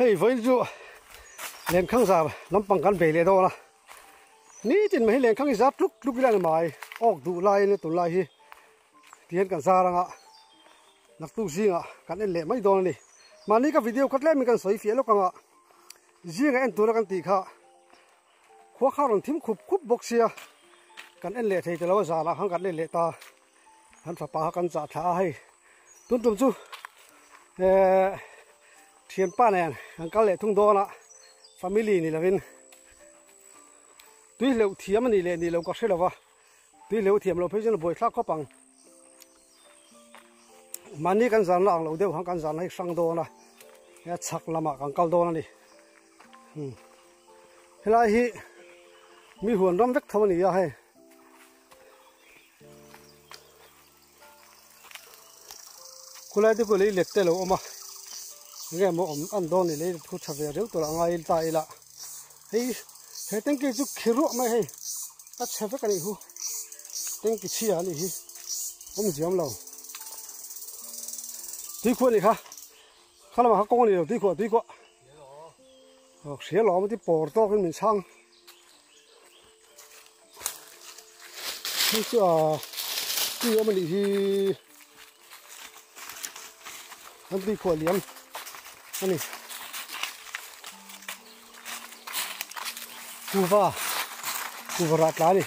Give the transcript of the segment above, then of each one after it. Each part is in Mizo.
Hei vawiin chu lenkhang zar lampang kan bei leh dawn a, nitin mai hi lenkhang hi zar tluk tluk ila ni mai, awk duh laiin tunlai hi tihian kan zar anga naktuk zingah kan en leh mai dawn a ni. Mahni ka video kha tlemin kan sawi fiah lawk anga zingah en tura kan tih kha khua kha rawn thim khup khup bawk sia kan en leh thei ta lo a zanah khan kan en leh ta. Kan fapa kha kan chah thla a hei tun tum chu eh thianpa nen kan kal leh thung dawn a family ni lovin tui hleuh thiam a nih leh nih loh ka hre lo va tui hleuh thiam loh phei chuan a buaithlak khawp ang mahni kan zan la ang lo deuh khan kan zan la hi hrang dawn a he chhak lamah kan kal dawn a ni helai hi mi huan ram vek tho a ni a hei. Khulai te pawh lei let te lo awm a enge maw awm an dawn ni lei let khu tha ve reuh tur a ngai ta ila hei he tanky chu khi ruah mai hei a chhe vek a nih hu tanky chhia a nih hi awm ziam lo tuikhuah a nih kha kha lamah kha kawng a ni lo tuikhuah tuikhuah hria lawm a ti pawr tawkin min chhang. Hei chu a tui awm a nih hi an tui khuah liam a ni kuva kuva rah tla a ni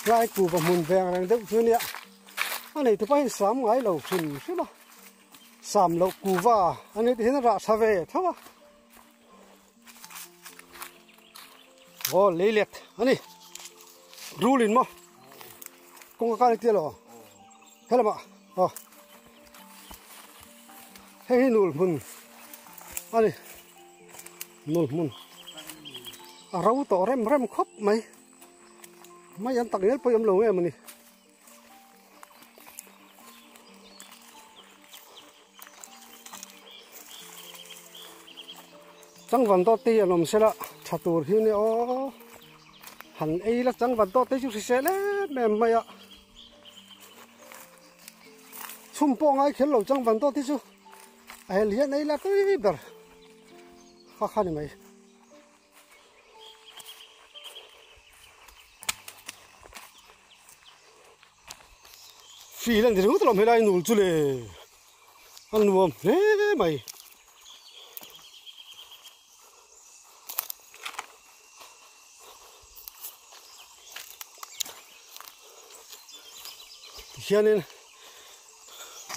tlai kuva hmun veng reng deuh chu ania a nei te pawhin sam ngai lo hrim hrim a sam loh kuva a ni tih hian a rah tha ve tho a. Aw lei let ani rulin maw kawng a kal tia lo helama aw hei hi nul hmun ani nul hmun a ro tawh rem rem khawp mai mai an tak ngel pawh awm lo em ani. Changvan dawt te hi an awm sela tha tur hi nia aw han ei la changvan dawt te chu hrisel em em mai a chhum pawh ngai kher lo changvan dawt hi chu a hel hian ei la tui ber kha kha ni mai. Fil an ti ringawt alawm helai nul chu le a nuam hle mai. Tihianin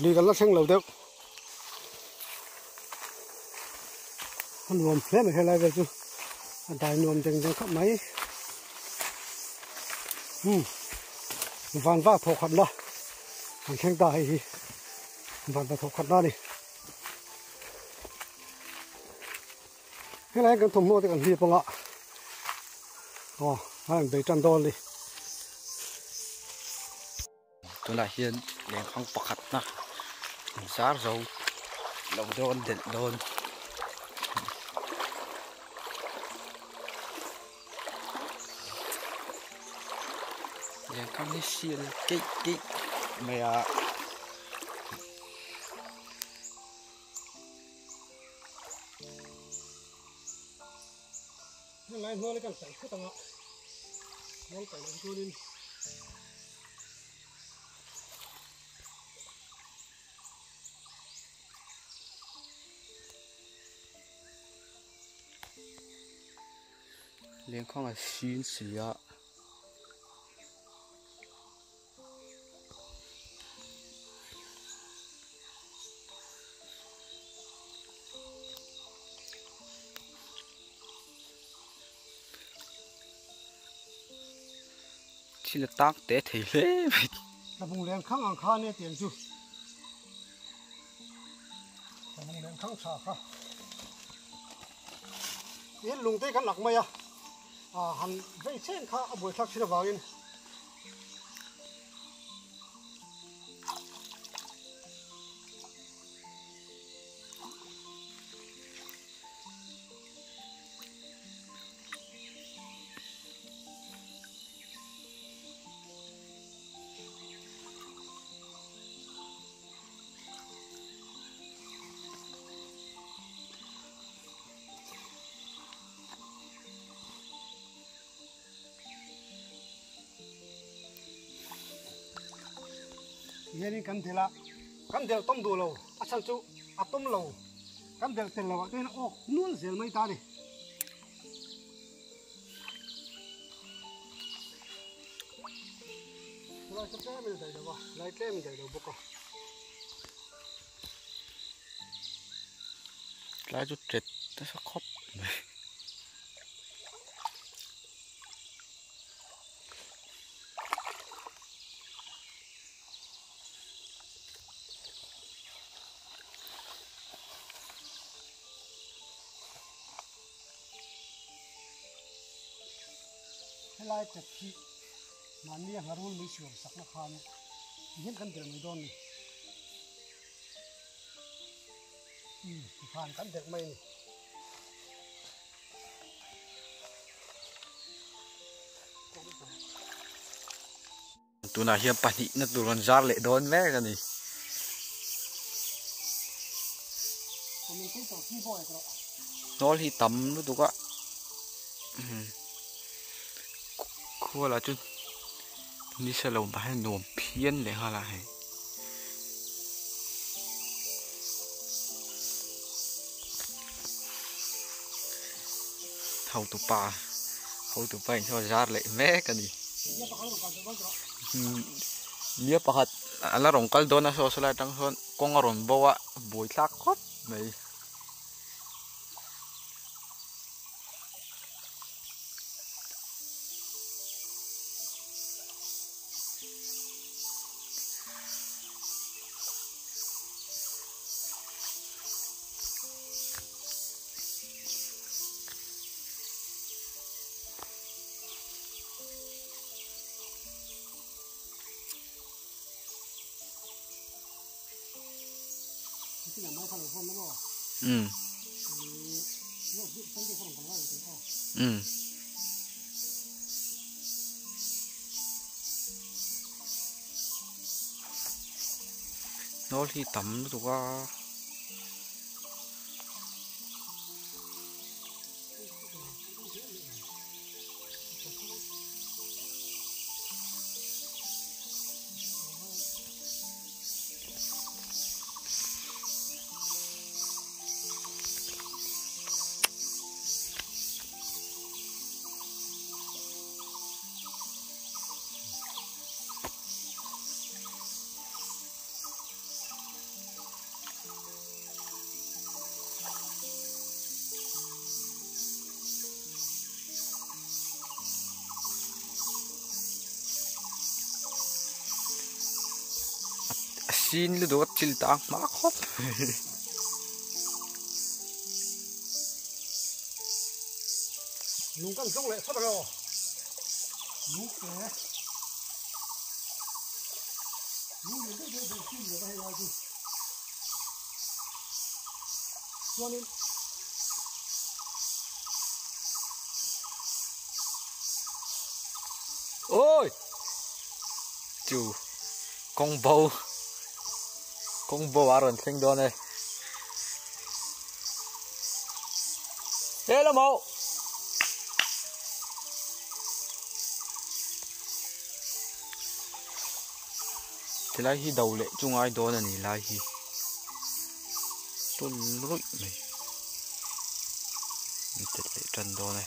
lui kan la thleng lo deuh. A nuam hle mai helai vel chu a dai nuam deng deng khawp mai umm van va thawh khat na an thleng ta hei hi van va thawh khat na a ni helai hian kan thawmhnaw te kan hlip anga aw a rawn bei tan dawn a ni. Tunah hian lenghang pakhat na zar zo lo dawn delh dawn. Lenghang hi sial keih keih mai a. Helai hnuai kan paih phawt ang a, hnuai paih loh chuanin. Lengkhawng a sin si a. Thil a tak teh thei hle mai. Tlabung leng khang ang kha ania tiang chu. Tlabung leng khang tha kha. In lung te kan lak mai a. Han vei chen kha a buaithlak thin avangin. Hianin kan delh a, kan delh tawm duh lo, a chhan chu a tawm lo, kan delh tel lo ah te hian a awk nual zel mai ta a ni. Lai chu tlem in a daih lo a, lai tlem in daih lo bawk a. Tlai chu tet nasa khawp mai. Helai tet hi mahni a ngharul mai siam sakna khan tihian kan delh mai dawn a ni. Umm tikhan kan delh mai a ni. Tunah hian pahnihna tur an zar leh dawn mek a ni. Hnawl hi tam lutuk a khual ah chuan nisa lo mah hian nuam phian leh nghal a hei. Hotupa hotupa in saw zar leh mek a ni. Nia pakhat a la rawn kal dawn a saw sawlai atang sawn kawng a rawn bo a buai thlak khawp mai. Um um hnawl hi tam lutuk a. A sin lutuk a thil tang hma khawp mai. Lung kan zawng leh chawt ang aw. Lung te. Lung lian deuh deuh deuh chin leh a hei lai chu. Chuanin Ôi! Chu kawng bo kawng bo a rawn thleng dawn e. Hello mo. Tilai hi do leh chu ngai dawn a ni lai hi tawn rawih mai an tet leh tan dawn e.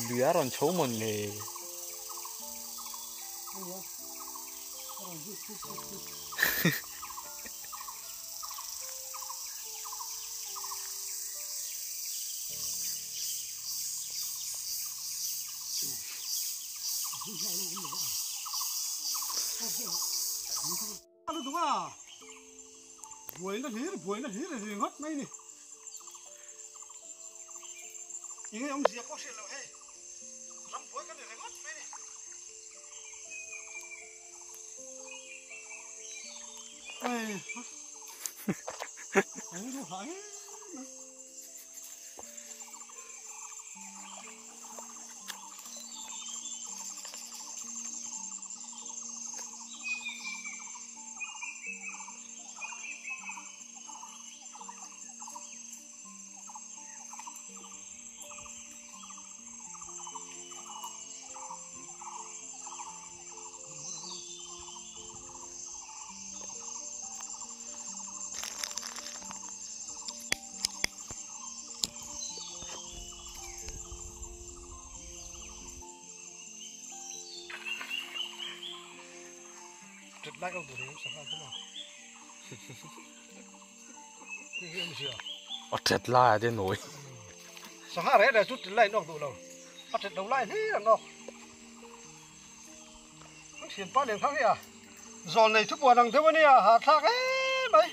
Lui a rawn chho mawn le. Buaina hlir buaina hlir a ri ngawt mai ni. Enge awmzia pawh hriat loh hei ram buai ka ni ringawt mai ni. Ei ha Eng duh hah em mai. Lai lo duh reng sangha chu maw. Hei hi awmzia. A that lai ah te nawi. Sangha reh reh chu ṭil lai an awk duh lo. A that lo lai hlir an awk. Kan thianpa lem kha hei a zawl nei thu puan ang deuh a nia hahthlak em mai.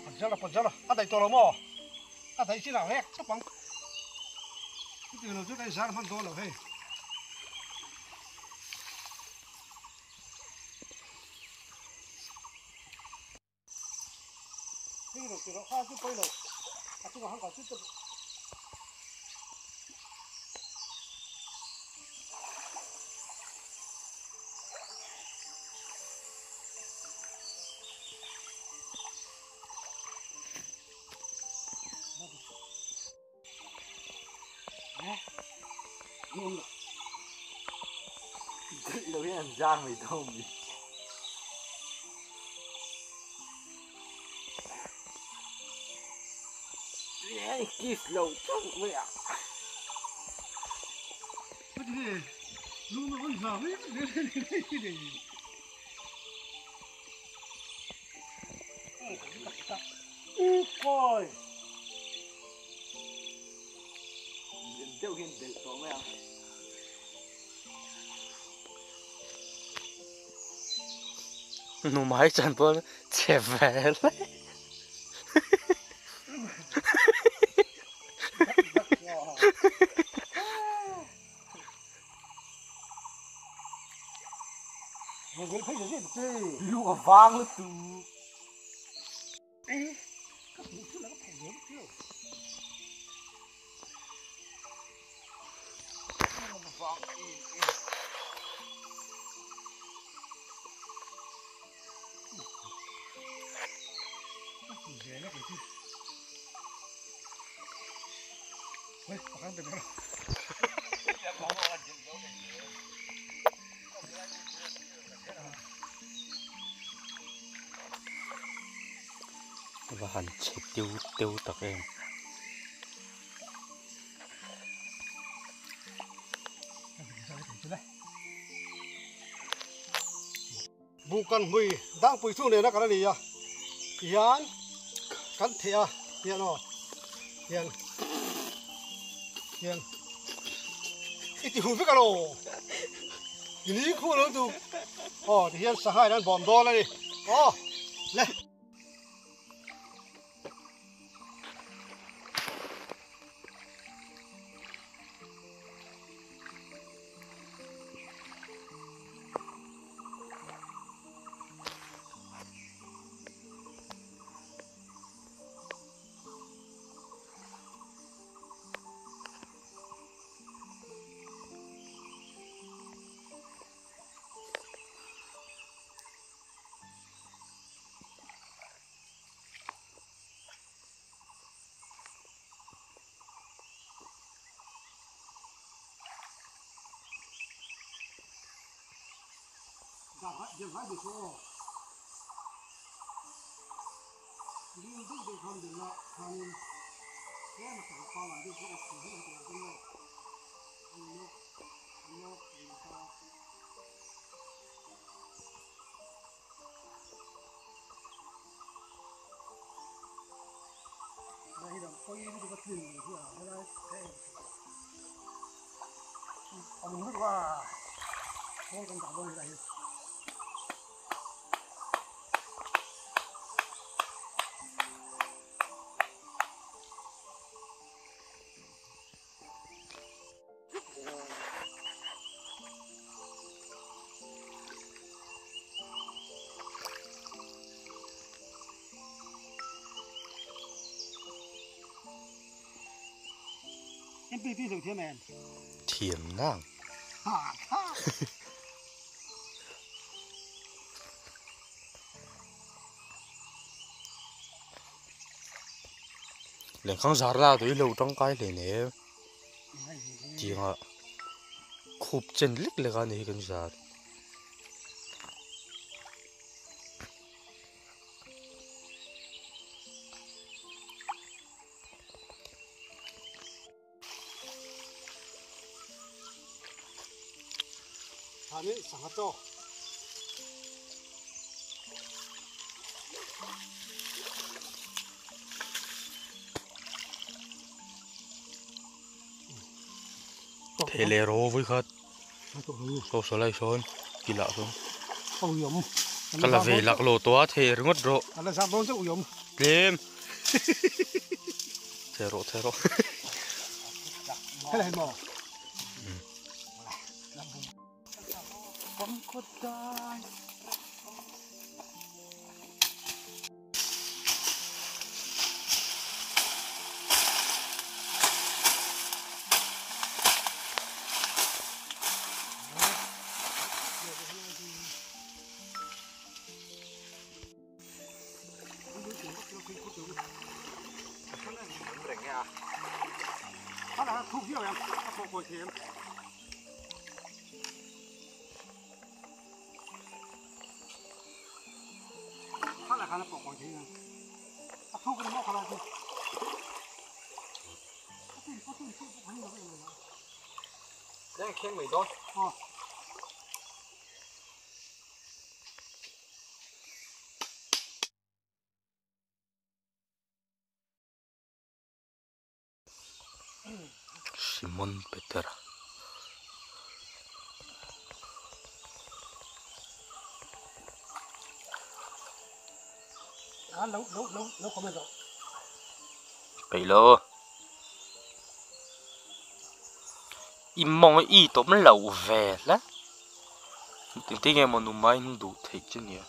Pawt zel a pawt zel a a daih tawh lo maw? A daih chin ah rek chawp ang. Chutiang lo chu ka inzar hman dawn lo hei. Hei lo tih loh kha chu pawi lo. A chungah han kal chut chut. Lo hian an zar mai dawn mi. Kiss lo chauh mai a. Deuh hian belh tawh mai a. Numai chan pawh che vel. Lu a vang lutuk. Va han chhe teu teu tak em. Buh kan hmui dangpui chung nena kan a ni a tihian kan theh a tihian aw tihian tihian i ti huh vek alo i ni khuh lo tu aw tihian sangha in an bawm dawn a ni aw le. Thiam nang. Lengkhang zar la tui lo tangkai hle ne tianga khup chen lek lek a ni hi kan zar. Khanin sangha chaw. Thei leh ro vui khat saw saw lai sawn kilah sawn ka la ve lak lo tawh a thei ringawt rawh tlem thei rawh thei rawh Simon Peter Peih lo I mawng i tawp lo ve hle engtin nge maw nu mai in duh theih chu nia.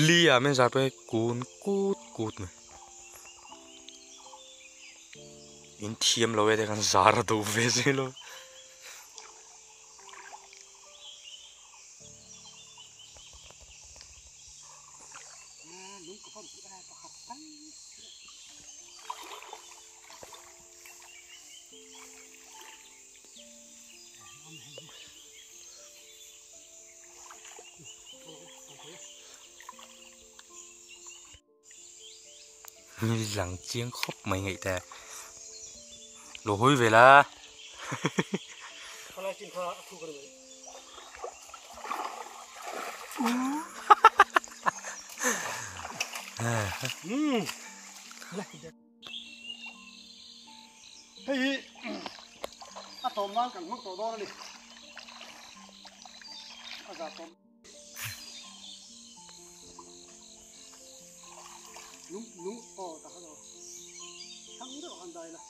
Li ah men zar pawh kun kut kut mai in thiam lo e te khan zar a duh ve zui lo. Lang chiang khawp mai ngaih te lo hawi ve la Hei hi a tawm nan kan hmang tawh dawn a ni. A za tawm. Lung lung aw tak a lo. Thang deuh han dai la.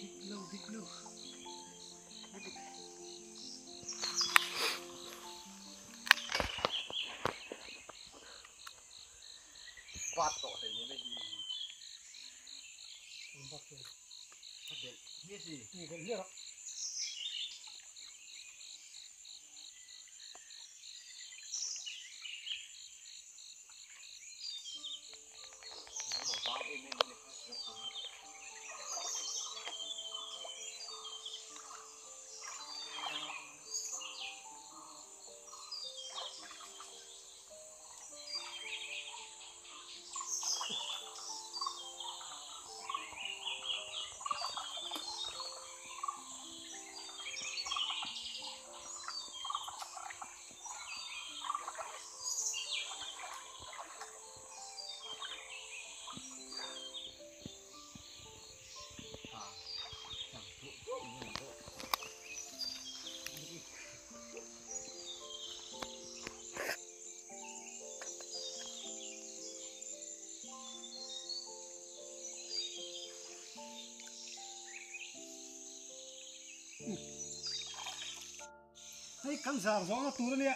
Dik lo dik lo. Hei kan zar zawhna tur a nia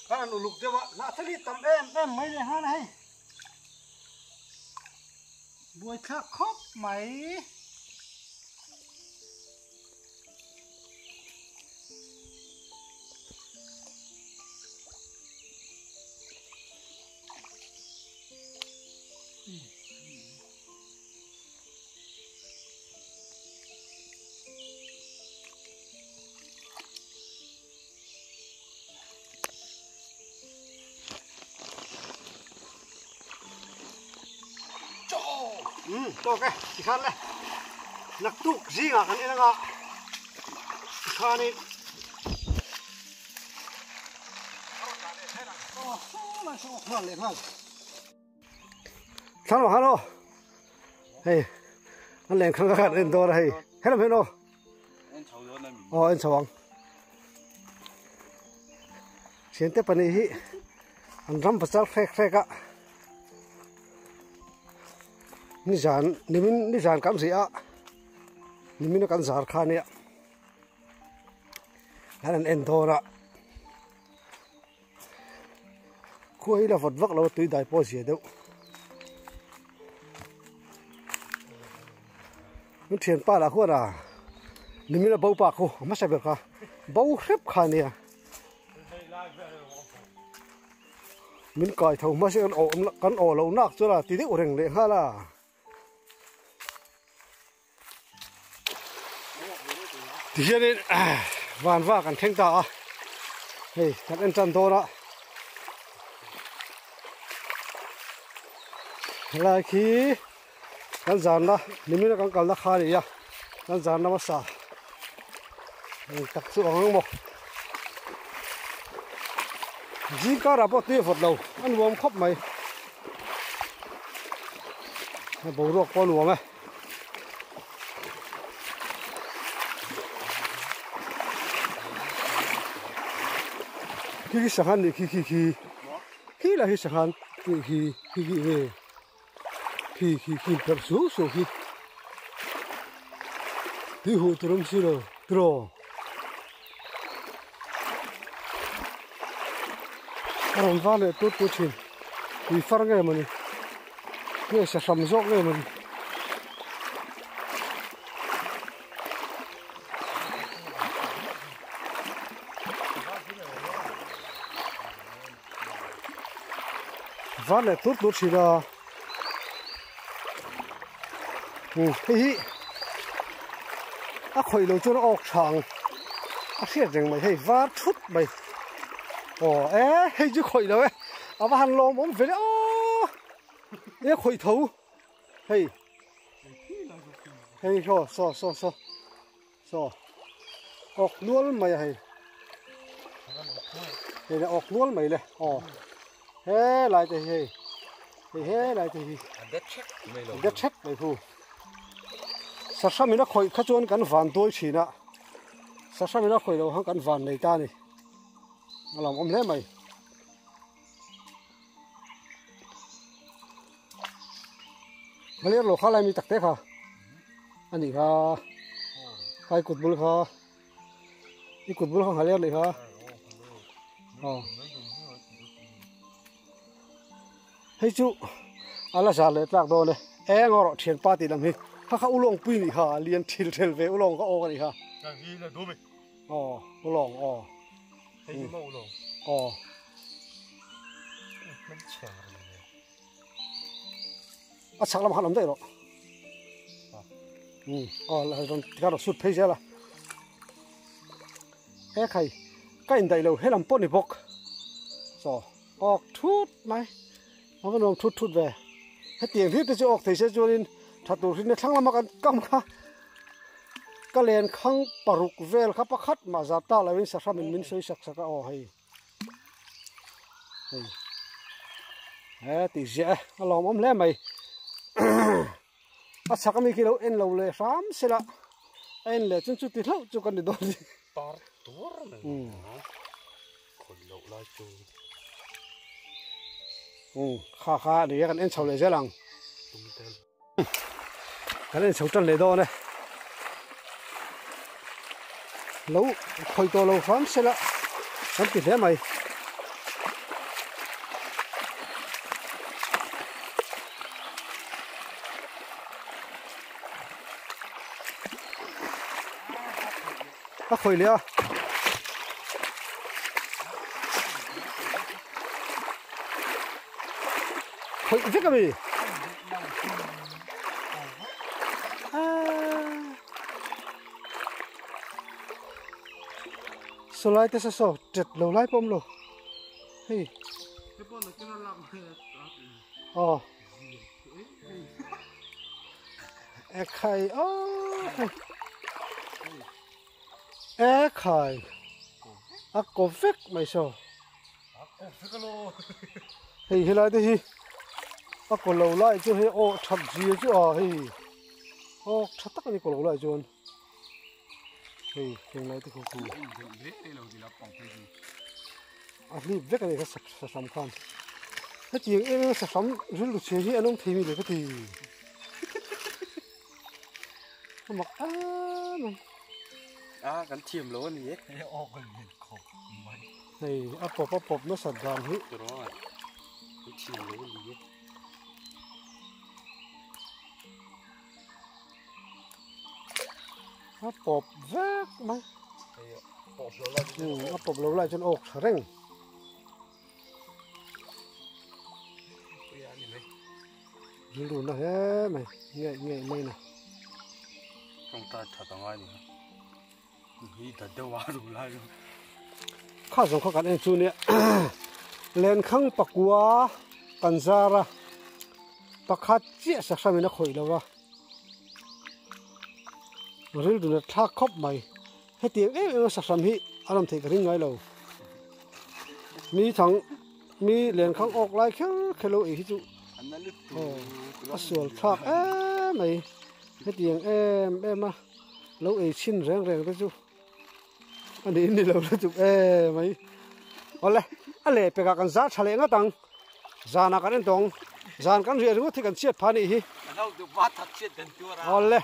kan han uluk deuh a hnahthel hi tam em em mai leh nghal a hei buaithlak khawp mai. Tawk e, tikhan le naktuk zingah kan en anga tikhanin Thlang lo halo hei an len khang kha en dawr a hei helam hian aw aw en chho ang thiante pahnih hi an ram pasal hrek hrek a nizan nimin nizan kan ri a nimin a kan zar kha ania an an en dawn a Khua hi la vawt vak lo a tui dai pawh a zia deuh. An thianpa lah khuan a nimin a bo pa khu a hmasa ber kha bo hrep kha a nia. Min kai tho hmasa kan awh kan awh loh nak chuan a ti deuh reng leh nghal a. Tihianin vanva kan thleng ta a hei kan en tan dawn a helai khi kan zanna nimina kan kalna kha a ni a kan zanna hmasa eng tak chu ang ang maw zing karah pawh tui a vawt lo a nuam khawp mai. Boruak pawh a nuam e. Khi khi sanghan nih khi khi khi khi lah hi sanghan khi khi khi khi nge khi khi khi perh suau suau khi tui huh tur awm si lo tiraw a rawn var leh tut tut thin tui far nge mawni nge sahram zawk nge mawni. Var leh tut tut thin a hei hi a khawih lo chuan a awk tha ang a hriat reng mai hei var thut mai aw e hei chu khawih lo e a va han lawm awm ve le aw e khawih tho hei hei saw saw saw saw saw awk nual mai a hei hei le awk nual mai le aw he lai te hi hei hei he lai te hi a det thek mai lo a det thek mai hu sahram in a khawih kha chuan kan van dawi thin a sahram in a khawih loh khan kan van nei ta a ni a lo awm hle mai. Hmaliar lo kha lai mi tak te kha a nih kha khai kut bul kha i kut bul kha hmaliar nih kha aw hei chu a la zar leh tlak dawn e eng erawh thianpa tih lam hi kha kha ulawng pui nih kha lian thil thel ve ulawng kha awk a nih kha aw ulawng aw Hei hi maw lo? Aw. A chhak lamah khan awm daih rawh. Um, aw rawn tikhan rawn sut phei zel a. He khai ka indaih lo helam pawh ni bawk. Chaw awk thut mai. A va nuam thut thut ve. Hetiang hlir te chu awk thei se chuanin tha tur hrin a thlang lama kan kam kha ka len khang paruk vel kha pakhat mah zar ta lovin sahram in min sawi sak sak a aw hei hei he tih ziah e a lawmawm hle mai a chhak ami khi lo en lo leh hram sela a en leh chuan chuti hlauh chu kan ni dawn ni par tur mai khawi loh lai chu kha kha a ni a kan en chho leh zel ang kan en chho tan leh dawn e lo khawi tawh lo hram sela kan ti hle mai a khawi leh a khawih vek a mi sawlai te saw tet lo lai pawh a awm lo hei aw. Ekhai aw ekhai a ko vek mai saw hei helai te hi a ko lo lai chu hei aw that zia chu a hei aw tha tak ani ko lo lai chuan hei heng lai te khu khu a hlip vek ani kha sahram khan hetiang em em sahram rilru chhia hi an awm thei mi le ka ti a mak em em a kan thiam lo ani e hei a pawp a pawp nasat dan hi kan thiam lo ani e a pawp vek mai a pawp lo lai chuan awk tha reng rilru na hle mai ngei ngei mai na tawngtai that angai ni hi dat deuh a ru lai chu kha zawng kha kan en chu nia lenkhang pakua kan zar a pakhat chiah sahram in a khawih lo va rilru na thlak khawp mai hetiang em em a sahram hi a rawn theih ka ring ngai lo mi thang mi lenkhang awk lai kher kher lo ei hi chu a sual thlak em mai hetiang em em a lo ei chhin reng reng te chu a ni ni lo lutuk em mai awle a leh pekah kan zar tha leh ngawt ang zanah kan en tawng zan kan riah ringawt hi kan chhiat phah a nih hi awle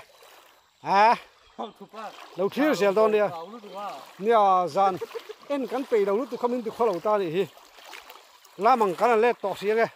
a lo thlir zel dawn nia nia zan en kan peih lo lutuk kha min ti khaw lo ta a nih hi lamang kan han let tawh si ange.